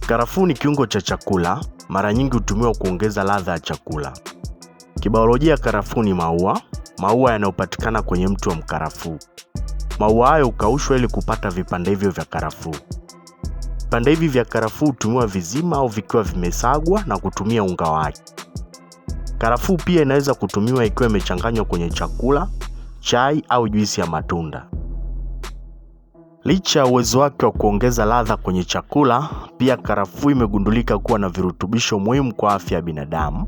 Karafuu ni kiungo cha chakula, mara nyingi hutumiwa kuongeza ladha ya chakula. Kibiolojia, karafuu ni maua, maua yanayopatikana kwenye mti wa mkarafuu. Maua hayo hukaushwa ili kupata vipande hivyo vya karafuu. Vipande hivi vya karafuu hutumiwa vizima au vikiwa vimesagwa na kutumia unga wake. Karafuu pia inaweza kutumiwa ikiwa imechanganywa kwenye chakula, chai au juisi ya matunda. Licha ya uwezo wake wa kuongeza ladha kwenye chakula, pia karafuu imegundulika kuwa na virutubisho muhimu kwa afya ya binadamu.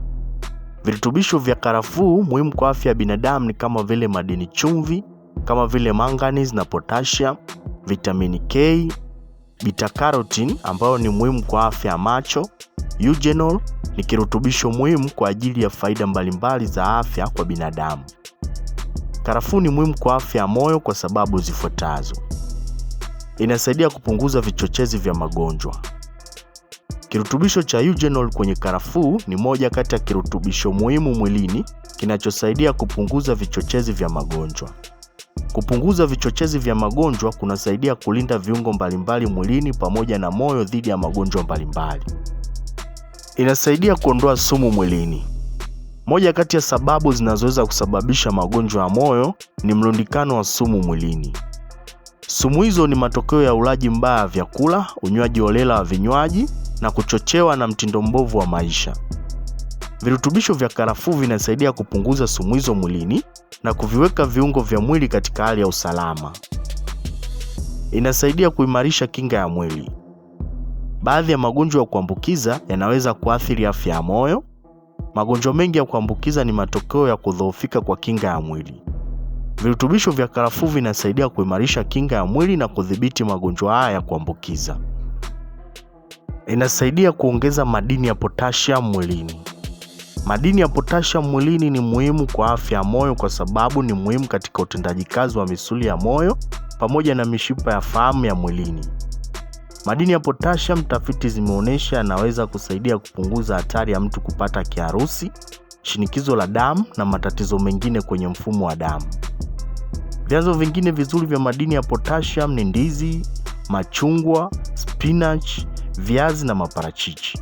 Virutubisho vya karafuu muhimu kwa afya ya binadamu ni kama vile madini chumvi, kama vile manganese na potassium, vitamini K, beta carotene ambayo ni muhimu kwa afya ya macho, eugenol ni kirutubisho muhimu kwa ajili ya faida mbalimbali za afya kwa binadamu. Karafuu ni muhimu kwa afya ya moyo kwa sababu zifuatazo. Inasaidia kupunguza vichochezi vya magonjwa. Kirutubisho cha eugenol kwenye karafuu ni moja kati ya kirutubisho muhimu mwilini kinachosaidia kupunguza vichochezi vya magonjwa. Kupunguza vichochezi vya magonjwa kunasaidia kulinda viungo mbalimbali mwilini pamoja na moyo dhidi ya magonjwa mbalimbali. Inasaidia kuondoa sumu mwilini. Moja kati ya sababu zinazoweza kusababisha magonjwa ya moyo ni mlundikano wa sumu mwilini. Sumu hizo ni matokeo ya ulaji mbaya wa vyakula, unywaji holela wa vinywaji na kuchochewa na mtindo mbovu wa maisha. Virutubisho vya karafuu vinasaidia kupunguza sumu hizo mwilini na kuviweka viungo vya mwili katika hali ya usalama. Inasaidia kuimarisha kinga ya mwili. Baadhi ya magonjwa ya kuambukiza yanaweza kuathiri afya ya moyo. Magonjwa mengi ya kuambukiza ni matokeo ya kudhoofika kwa kinga ya mwili. Virutubisho vya karafuu vinasaidia kuimarisha kinga ya mwili na kudhibiti magonjwa haya ya kuambukiza. Inasaidia kuongeza madini ya potassium mwilini. Madini ya potassium mwilini ni muhimu kwa afya ya moyo kwa sababu ni muhimu katika utendaji kazi wa misuli ya moyo pamoja na mishipa ya fahamu ya mwilini. Madini ya potassium, tafiti zimeonyesha, yanaweza kusaidia kupunguza hatari ya mtu kupata kiharusi, shinikizo la damu na matatizo mengine kwenye mfumo wa damu. Vyanzo vingine vizuri vya madini ya potassium ni ndizi, machungwa, spinach, viazi na maparachichi.